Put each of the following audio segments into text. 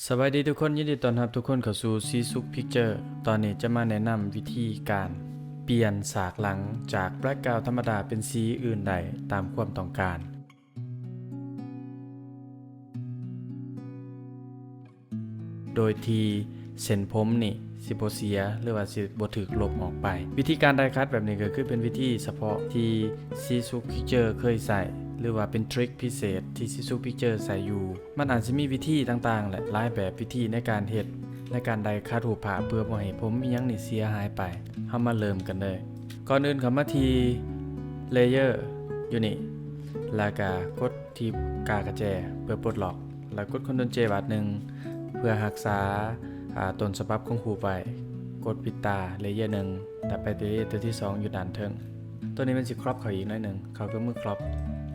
ສະບາຍດີທຸກຄົນ, ຍິນດີຕ້ອນຮັບທຸກຄົນເຂົ້າສູ່ຊີສຸກພິກເຈີ. ຕອນນີ້ຈະມາແນະນຳວິທີການປ່ຽນສາກຫຼັງຈາກແບັກກຣາວທຳມະດາເປັນສີອື່ນໄດ້ຕາມຄວາມຕ້ອງການ ໂດຍທີ່ເສັ້ນຜົມນີ້ຊິບໍ່ເສຍ ຫຼືວ່າຊິບໍ່ຖືກລົບອອກໄປ. ວິທີການໄດຄັດແບບນີ້ກໍຄືເປັນວິທີສະເພາະທີ່ຊີສຸກພິກເຈີເຄີຍໃຊ້ ຫຼືວ່າເປັນທຣິກພິເສດທີ່ຊີສຸກພິກເຈີໃຊ້ຢູ່. ມັນອາດຊິມີວິທີຕ່າງໆ ແລະ ຫຼາຍແບບວິທີໃນການເຮັດ ໃນການໄດ້ຄັດຮູບພາບ ເພື່ອບໍ່ໃຫ້ຜົມອີ່ຫຍັງນີ້ເສຍຫາຍໄປ. ເຮົາມາເລີ່ມກັນເລີຍ. ກ່ອນອື່ນເຂົ້າມາທີ່ເລເຢີຢູ່ນີ້ ແລ້ວກະກົດທີ່ກາກະແຈເພື່ອປົດລັອກ ແລ້ວກົດຄອນໂທຣນເຈບາດໜຶ່ງ ເພື່ອຮັກສາ ອາ ຕົ້ນສະບັບຂອງຮູບໄວ້. ກົດປິດຕາເລເຢີໜຶ່ງ ແລ້ວໄປເລເຢີຕົວທີສອງຢູ່ດ້ານເທິງ. ຕົວນີ້ມັນຊິຄຣອບເຂົ້າອີກໜ້ອຍໜຶ່ງ ເຂົ້າເຄື່ອງມືຄຣອບ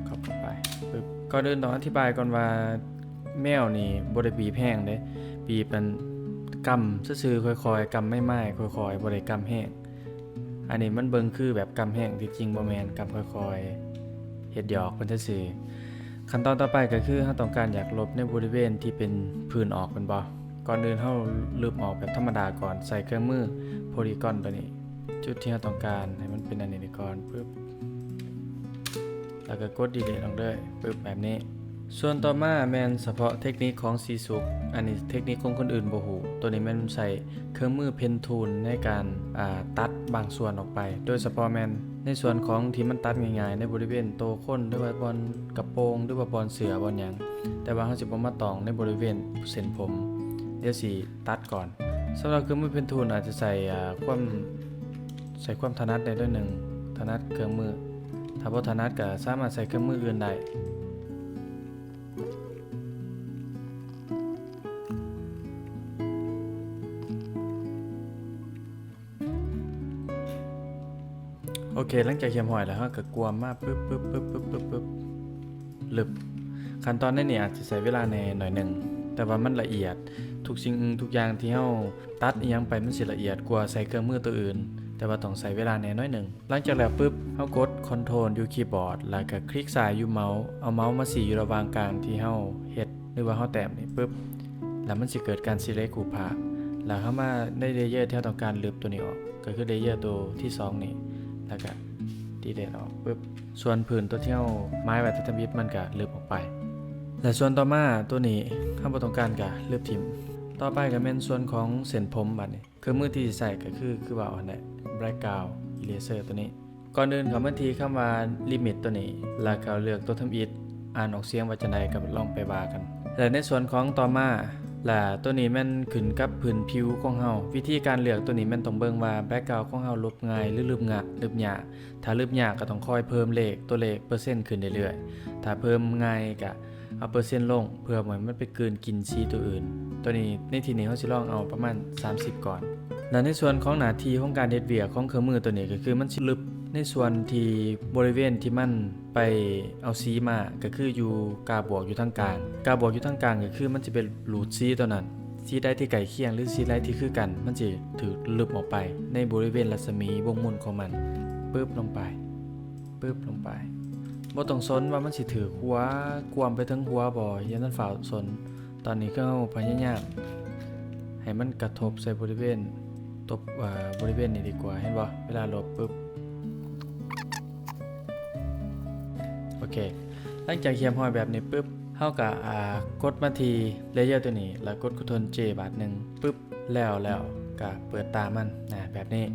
ຄຣອບເຂົ້າໄປ. ປຶບ ກ່ອນອື່ນຕ້ອງອະທິບາຍກ່ອນວ່າ ແມວນີ້ບໍ່ໄດ້ບີບແຮງເດ້ ບີບອັນ ກຳຊື່ໆ ຄ່ອຍໆ ກຳໄມ້ໆ ຄ່ອຍໆ ບໍ່ໄດ້ກຳແຮງ. ອັນນີ້ມັນເບິ່ງຄືແບບກຳແຮງ ທີ່ຈິງບໍ່ແມ່ນ ກຳຄ່ອຍໆ ເຮັດຫຍອກເພິ່ນຊື່ໆ. ຂັ້ນຕອນຕໍ່ໄປກໍຄືເຮົາຕ້ອງການຢາກລົບໃນບໍລິເວນທີ່ເປັນພື້ນອອກແມ່ນບໍ່? ກ່ອນອື່ນເຮົາລຶບອອກແບບທຳມະດາກ່ອນ ໃຊ້ເຄື່ອງມືໂພລີກອນຕົວນີ້ ຈຸດທີ່ເຮົາຕ້ອງການໃຫ້ມັນເປັນອັນນີ້ໄດ້ກ່ອນ ປຶບ ແລ້ວກໍກົດດີລີດອອກເລີຍ ປຶບ ແບບນີ້. ສ່ວນຕໍ່ມາແມ່ນສະເພາະເທັກນິກຂອງຊີສຸກ ອັນນີ້ເທັກນິກຂອງຄົນອື່ນບໍ່ຮູ້. ຕົວນີ້ແມ່ນໃຊ້ເຄື່ອງມືເພັນທູນໃນການ ອາ ຕັດບາງສ່ວນອອກໄປ ໂດຍສະເພາະແມ່ນໃນສ່ວນຂອງທີ່ມັນຕັດງ່າຍໆ ໃນບໍລິເວນໂຕຄົນ ຫຼືວ່າບ່ອນກະໂປງ ຫຼືວ່າບ່ອນເສື້ອ ບ່ອນຫຍັງ ແຕ່ວ່າເຮົາຊິບໍ່ມາຕ້ອງໃນບໍລິເວນເສັ້ນຜົມ. ດຽວຊິຕັດກ່ອນ. ສຳລັບເຄື່ອງມືເພັນທູນອາດຈະໃຊ້ ອາ ຄວາມ ໃຊ້ຄວາມຖະໜັດໄດ້ໜ້ອຍໜຶ່ງ, ຖະໜັດເຄື່ອງມື. ຖ້າບໍ່ຖະໜັດກໍສາມາດໃຊ້ເຄື່ອງມືອື່ນໄດ້. ໂອເຄ ຫຼັງຈາກຮຽບຮ້ອຍແລ້ວ ເຮົາກໍກວມມາ ປຶບ ປຶບ ປຶບ ປຶບ ລຶບ. ຂັ້ນຕອນໃນນີ້ອາດຈະໃຊ້ເວລາແດ່ໜ້ອຍໜຶ່ງ ແຕ່ວ່າມັນລະອຽດ. ທຸກສິ່ງທຸກຢ່າງທີ່ເຮົາຕັດອີ່ຫຍັງໄປ ມັນຊິລະອຽດກວ່າໃຊ້ເຄື່ອງມືຕົວອື່ນ ແຕ່ວ່າຕ້ອງໃຊ້ເວລາແດ່ໜ້ອຍໜຶ່ງ. ຫຼັງຈາກແລ້ວປຶບ ເຮົາກົດຄອນໂທຣນຢູ່ຄີບອດ ແລ້ວກໍຄລິກຊ້າຍຢູ່ເມົາ ເອົາເມົາມາຊີ້ຢູ່ລະຫວ່າງກາງທີ່ເຮົາເຮັດ ຫຼືວ່າເຮົາແຕ້ມນີ້ປຶບ ແລ້ວມັນຊິເກີດການຊີເລັກຮູບພາບ ແລ້ວເຮົາມາໃນເລເຢີທີ່ເຮົາຕ້ອງການລຶບຕົວນີ້ອອກ ກໍຄືເລເຢີຕົວທີສອງນີ້ ແລ້ວກໍດີລີດອອກປຶບ. ສ່ວນພື້ນຕົວທີ່ເຮົາໝາຍໄວ້ແຕ່ທຳອິດ ມັນກໍລຶບອອກໄປ ແລະ ສ່ວນຕໍ່ມາຕົວນີ້ເຮົາບໍ່ຕ້ອງການກໍລຶບຖິ້ມ. ຕໍ່ໄປກໍແມ່ນສ່ວນຂອງເສັ້ນຜົມ. ບາດນີ້ເຄື່ອງມືທີ່ຊິໃຊ້ກໍຄື ຄືເວົ້າຫັ້ນແຫຼະ ແບັກກຣາວອີເຣເຊີຕົວນີ້. ກ່ອນອື່ນເຂົ້າມາທີ່ຄຳວ່າລິມິດຕົວນີ້ ແລ້ວກໍເລືອກຕົວທຳອິດ ອ່ານອອກສຽງວ່າຈັ່ງໃດກໍລອງໄປວ່າກັນ. ແລະ ໃນສ່ວນຂອງຕໍ່ມາ ແລະ ຕົວນີ້ແມ່ນຂຶ້ນກັບພື້ນຜິວຂອງເຮົາ. ວິທີການເລືອກຕົວນີ້ແມ່ນຕ້ອງເບິ່ງວ່າແບັກກຣາວຂອງເຮົາລຶບງ່າຍ ຫຼື ລຶບງະ ລຶບຍາກ. ຖ້າລຶບຍາກກໍຕ້ອງຄອຍເພີ່ມເລກ ຕົວເລກເປີເຊັນຂຶ້ນເລື້ອຍໆ. ຖ້າເພີ່ມງ່າຍກໍ ເອົາເປີເຊັນລົງ ເພື່ອບໍ່ໃຫ້ມັນໄປກືນກິນສີຕົວອື່ນ. ຕົວນີ້ ໃນທີ່ນີ້ເຮົາຊິລອງເອົາປະມານສາມສິບກ່ອນ. ແລະ ໃນສ່ວນຂອງໜ້າທີ່ຂອງການເຮັດວຽກຂອງເຄື່ອງມືຕົວນີ້ ກໍຄືມັນຊິລຶບໃນສ່ວນທີ່ບໍລິເວນທີ່ມັນໄປເອົາສີມາ ກໍຄືຢູ່ກາບວກຢູ່ທາງກາງ. ກາບວກຢູ່ທາງກາງ ກໍຄືມັນຊິໄປຫຼູດສີຕົວນັ້ນ. ສີໃດທີ່ໃກ້ຄຽງ ຫຼື ສີໃດທີ່ຄືກັນ ມັນຊິຖືກລຶບອອກໄປໃນບໍລິເວນລັດສະໝີວົງໝູນຂອງມັນ. ປຶບ ລົງໄປ. ປຶບ ລົງໄປ. ບໍ່ຕ້ອງສົນວ່າມັນຊິຖືກຫົວ ກວມໄປເຖິງຫົວບໍ່ ຢ່ານັ້ນຟ້າວສົນ. ຕອນນີ້ຄືເຮົາພະຍາຍາມໃຫ້ມັນກະທົບໃສ່ບໍລິເວນ ຕົບ ເອີ ບໍລິເວນນີ້ດີກວ່າ ເຫັນບໍ່? ເວລາລົບປຶບ ໂອເຄ ຫຼັງຈາກຮຽບຮ້ອຍແບບນີ້ປຶບ ເຮົາກະ ອາ ກົດມາທີ່ເລເຢີຕົວນີ້ ແລ້ວກົດຄອນໂທຣນເຈບາດໜຶ່ງປຶບ ແລ້ວ ແລ້ວກະເປີດຕາມັນ ອາ ແບບນີ້.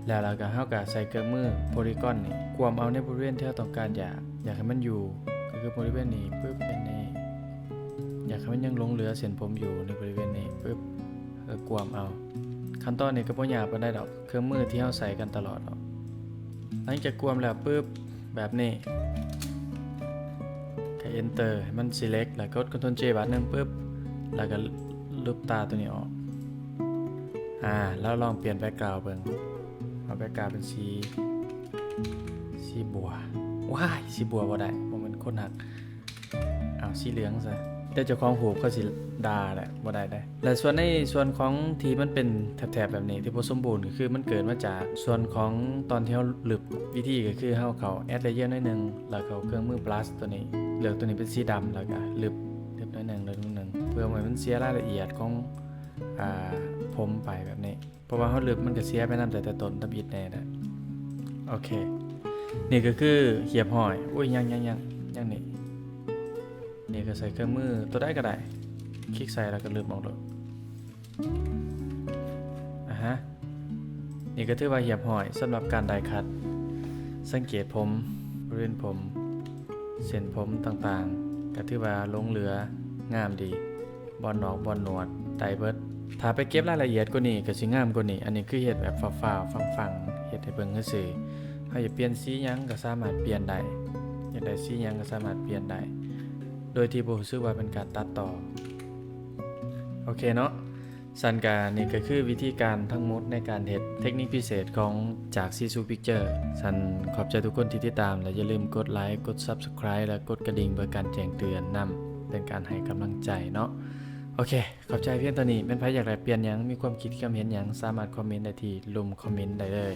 ແລ້ວ ແລ້ວກະເຮົາກະໃຊ້ເຄື່ອງມືໂພລີກອນນີ້ ກວມເອົາໃນບໍລິເວນທີ່ເຮົາຕ້ອງການຢາກ ຢາກໃຫ້ມັນຢູ່ ກໍຄືບໍລິເວນນີ້ປຶບ ແບບນີ້. ຢາກໃຫ້ມັນຍັງຫຼົງເຫຼືອເສັ້ນຜົມຢູ່ໃນບໍລິເວນນີ້ປຶບ ເອີ ກວມເອົາ. ຂັ້ນຕອນນີ້ກໍບໍ່ຍາກປານໃດດອກ ເຄື່ອງມືທີ່ເຮົາໃຊ້ກັນຕະຫຼອດເນາະ. ຫຼັງຈາກກວມແລ້ວປຶບ ແບບນີ້ ກໍເອັນເຕີໃຫ້ມັນຊີເລັກ ແລ້ວກົດຄອນໂທຣນເຈບາດໜຶ່ງປຶບ ແລ້ວກໍລຶບຕາຕົວນີ້ອອກ. ອາ ແລ້ວລອງປ່ຽນແບັກກຣາວເບິ່ງ ເອົາແບັກກຣາວເປັນສີ ສີບົວ. ວ້າຍ ສີບົວບໍ່ໄດ້ ບໍ່ແມ່ນຄົນຮັກ. ເອົາ ສີເຫຼືອງຊະ ແຕ່ເຈົ້າຂອງຮູບເຂົາຊິດ່າແຫຼະ ບໍ່ໄດ້ເດ້. ແລະ ສ່ວນໃນສ່ວນຂອງທີ່ມັນເປັນແຖບໆແບບນີ້ ທີ່ບໍ່ສົມບູນ ກໍຄືມັນເກີດມາຈາກສ່ວນຂອງຕອນທີ່ເຮົາລຶບ. ວິທີກໍຄືເຮົາເຂົ້າແອັດເລເຢີໜ້ອຍໜຶ່ງ ແລ້ວເຂົ້າເຄື່ອງມືບຣັຊຕົວນີ້ ເລືອກຕົວນີ້ເປັນສີດຳ ແລ້ວກໍລຶບ ລຶບໜ້ອຍໜຶ່ງ ລຶບໜ້ອຍໜຶ່ງ ພື່ອບໍ່ໃຫ້ມັນເສຍລາຍລະອຽດຂອງ ອ່າ ຜົມໄປແບບນີ້ ເພາະວ່າເຮົາລຶບມັນກໍເສຍໄປນຳ ແຕ່ຕົ້ນທຳອິດແນ່ແຫຼະ. ໂອເຄ ນີ້ກໍຄືຮຽບຮ້ອຍ. ໂອ້ຍ ຍັງ ຍັງ ຍັງ ຍັງນີ້ ນີ້ກໍໃສ່ເຄື່ອງມືຕົວໃດກໍໄດ້ ຄລິກໃສ່ແລ້ວກໍລຶບອອກໂລດ. ອາຮະ ນີ້ກໍຖືວ່າຮຽບຮ້ອຍສຳລັບການໄດ້ຄັດ. ສັງເກດຜົມ ບໍລິເວນຜົມ ເສັ້ນຜົມຕ່າງໆ ກໍຖືວ່າຫຼົງເຫຼືອງາມດີ. ບ່ອນໜອກບ່ອນໜວດໄດ້ເບິດ. ຖ້າໄປເກັບລາຍລະອຽດກວ່ານີ້ກໍຊິງາມກວ່ານີ້. ອັນນີ້ຄືເຮັດແບບຟ້າວໆ ຟັ່ງໆ ເຮັດໃຫ້ເບິ່ງຊື່ໆ. ເຮົາຢາກປ່ຽນສີຫຍັງກໍສາມາດປ່ຽນໄດ້ ຢາກໄດ້ສີຫຍັງກໍສາມາດປ່ຽນໄດ້ ໂດຍທີ່ບໍ່ຮູ້ສຶກວ່າເປັນການຕັດຕໍ່. ໂອເຄເນາະ ຊັ້ນກະນີ້ກໍຄືວິທີການທັງໝົດໃນການເຮັດເທັກນິກພິເສດຂອງຈາກ Sisu Picture. ຊັ້ນຂອບໃຈທຸກຄົນທີ່ຕິດຕາມ ແລະ ຢ່າລືມກົດໄລ, ກົດ Subscribe ແລະ ກົດກະດິ່ງເພື່ອການແຈ້ງເຕືອນນຳ ເປັນການໃຫ້ກຳລັງໃຈເນາະ. ໂອເຄ ຂອບໃຈພຽງເທົ່ານີ້. ແມ່ນໃຜຢາກແລກປ່ຽນຫຍັງ, ມີຄວາມຄິດຄວາມເຫັນຫຍັງ, ສາມາດຄອມເມັນໄດ້ທີ່ລຸ່ມຄອມເມັນໄດ້ເລີຍ.